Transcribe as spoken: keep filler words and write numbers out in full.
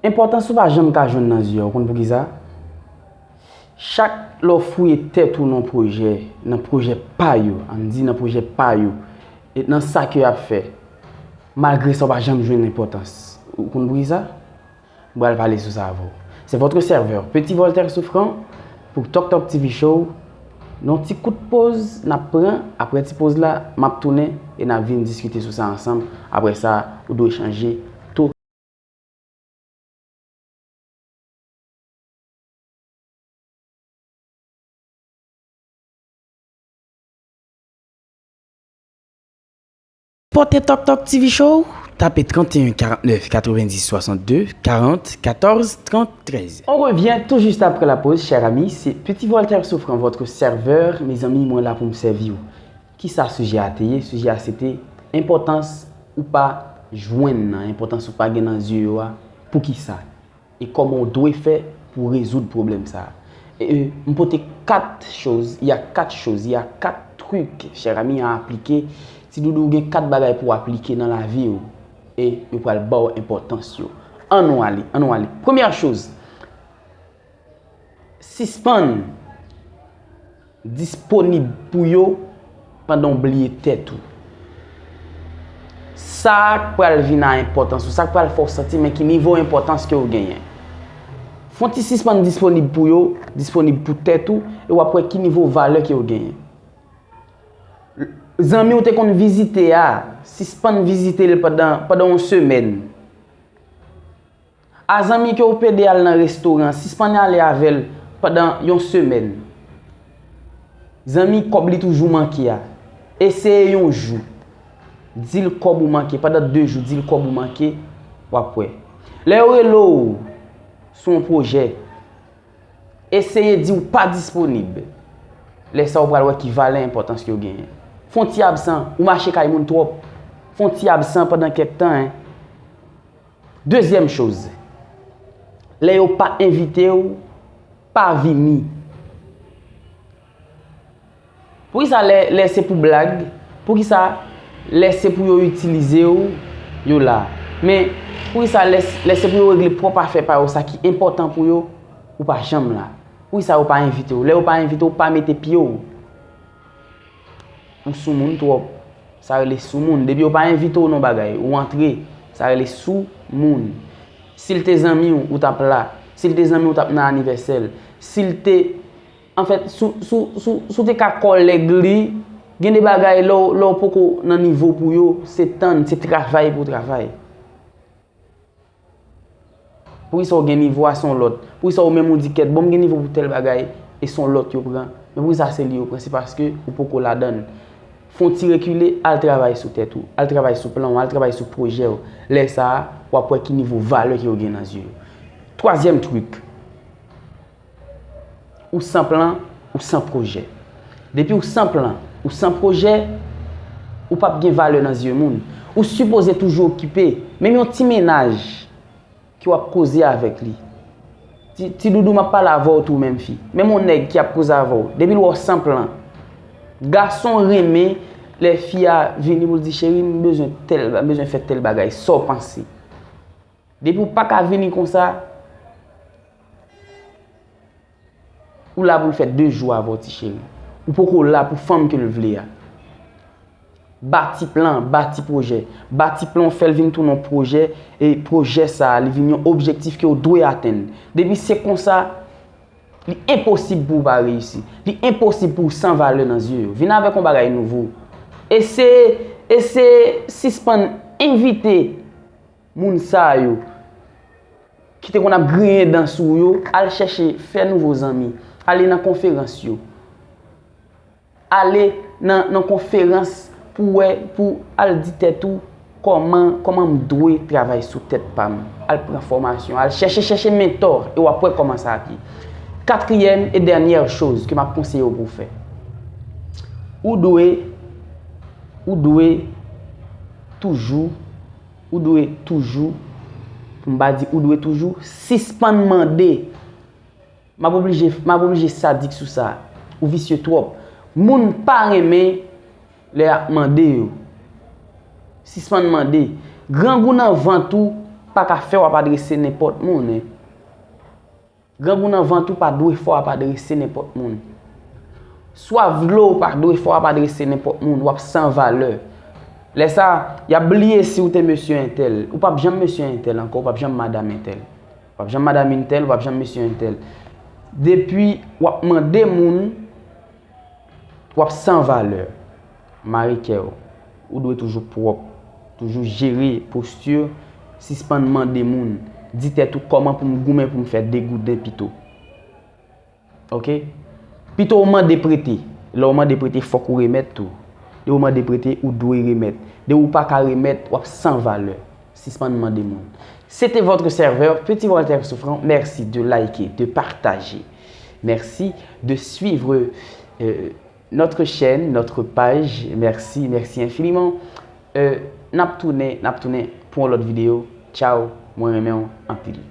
Enpòtans ou pa janm ka jwenn nan zye a, ou konn poukisa? Chak lè w fouye tèt ou nan pwojè, nan pwojè pa yo, ann di nan pwojè pa yo, e nan sa ke y ap fè, malgre sa w pa janm jwenn enpòtans. Ou konn poukisa? M pral pale sou sa avè w. C'est votre serveur, Petit Voltaire Souffrant, pou Tok Tok T V Show. Yon ti kout poz n ap pran, apre ti poz la, m ap tounen e n ap vin diskite sou sa ansanm. Apre sa, ou dwe chanje tou. Pòte Tok Tok T V Show, tape trente et un quarante-neuf quatre-vingt-dix soixante-deux quarante quatorze trente-treize. On revient tout juste après la pause, chers amis. C'est Petit Voltaire Souffrant, votre serveur. Mezanmi, mwen la pou m sèvi w. Kisa sijè a te ye? Sijè a se te enpòtans ou pa jwenn nan, enpòtans ou pa gen nan zye yo a. Poukisa? E kòman w dwe fè pou w rezoud pwoblèm sa a. E, e, m pote kat choz, il y a quatre choses, il y a quatre trucs, chers amis, à appliquer. Ti Doudou gen kat bagay pou w aplike nan lavi w. E yo pral ba w enpòtans yo. Ann nou ale, ann nou ale. Premyè choz, sispann disponib pou yo pandan w bliye tèt ou. Sa k pral vin a enpòtans ou, sa k pral fè w santi men ki nivo enpòtans ke w genyen. Fè w ti sispann disponib pou yo, disponib pou tèt ou, e w ap wè ki nivo valè ke w genyen. Zanmi w te konn vizite a, sispann vizite l pandan, pandan yon semèn. A zanmi ke w pede al nan restoran, sispann ale avè l pandan yon semèn. Zanmi kòb li toujou manke a, eseye yon jou. Di l kòb ou manke, pandan de jou, di l kòb ou manke, w ap wè. Lè yo rele w sou yon pwojè, eseye di w pa disponib. Lè sa a, w pral wè ki valè enpòtans ke w genyen. Fè w ti absan, ou mache kay moun twòp. Fè w ti absan pandan kèk tan, en. Dezyèm choz, lè yo pa envite w, pa vini. Poukisa lè, lè se pou blag, poukisa lè se pou yo itilize w, yo la? Men, poukisa lè, lè se pou yo regle pwòp afè pa yo, sa ki enpòtan pou yo, ou pa janm la? Poukisa yo pa envite w? Lè yo pa envite w, pa mete pye w. Ou soumoun twòp. Sa rele soumoun. Depi yo pa envite w nan bagay, ou antre. Sa rele soumoun. Si l te zanmi w, ou t ap la. Si l te zanmi w, ou t ap nan anivèsè l. Si l te, anfèt, si w, si w, si w, si w te ka kòlèg li, gen de bagay lè w, lè w poko nan nivo pou yo, se tann, se travay pou w travay. Poukisa w gen nivo a, se yon lòt? Poukisa ou menm ou di kèt, bon, m gen nivo pou tèl bagay, e se yon lòt yo pran? Men poukisa se li yo pran? Se paske ou poko ladan l. Fè yon ti rekile, al travay sou tèt ou, al travay sou plan w, al travay sou pwojè w. Lè sa a, w ap wè ki nivo valè ke w gen nan zye yo. Twazyèm trik. Ou san plan, ou san pwojè. Depi ou san plan, ou san pwojè, ou p ap gen valè nan zye moun. Ou sipoze toujou okipe, menm yon ti mennaj ke w ap koze avèk li. Ti, ti Doudou, m ap pale avè w tou, menm fi. Menm yon nèg ki ap koze avè w, depi l wè w san plan. Gason renmen lè fi a vini pou l di, cheri, m bezwen tèl, m bezwen fè tèl bagay, sa w panse? Depi w pa ka vini konsa, ou la pou l fè de jou avè w, ti cheri. Ou poko la pou fanm ke l vle a. Bati plan, bati pwojè. Bati plan w, fè l vin tounen yon pwojè, e pwojè sa a, li vin yon objektif ke w dwe atenn. Depi se konsa, li enposib pou w pa reyisi. Li enposib pou w san valè nan zye yo. Vin avèk yon bagay nouvo. Eseye, eseye sispann envite moun sa yo ki te konn ap griyen dan sou ou yo, al chèche fè nouvo zanmi, ale nan konferans yo, ale nan, nan konferans pou wè, pou al di tèt ou, kòman, kòman m dwe travay sou tèt pa m, al pran fòmasyon, al chèche, chèche mentò, e w ap wè kòman sa ap ye. Katriyèm e dènyè choz ke m ap konseye w pou w fè, ou dwe, ou dwe toujou Ou dwe toujou, pou m pa di ou dwe toujou, sispann mande. M ap oblije, m ap oblije sadik sou sa. Ou visye twòp. Moun pa renmen lè y ap mande yo. Sispann mande. Grangou nan vant ou, pa ka fè w ap adrese nenpòt moun. Grangou nan vant ou pa dwe fè w ap adrese nenpòt moun. Swaf dlo ou pa dwe fè w ap adrese nenpòt moun, w ap san valè. Lè sa, y ap bliye si w te mesye entèl. Ou p ap janm mesye entèl ankò, ou p ap janm madanm entèl. Ou p ap janm madanm entèl, ou p ap janm mesye entèl. Depi w ap mande moun, w ap san valè. Mare kè w. Ou dwe toujou pwòp. Toujou jere posti. Sispann mande moun. Di tèt ou kòman pou m goumen pou m fè de gouden pito. Oke? Pito w mande prete. Lè w mande prete, fòk ou remèt tou. Depi w mande prete, ou dwe remèt. Depi w pa ka remèt, w ap san valè. Sispann mande moun. C'était votre serveur, Petit Walter Souffrant. Merci de liker, de partager. Merci de suivre euh, notre chaîne, notre page. Merci, merci infiniment. Euh, n ap tounen, n ap tounen pou yon lòt videyo. Tchao, mwen renmen w anpil.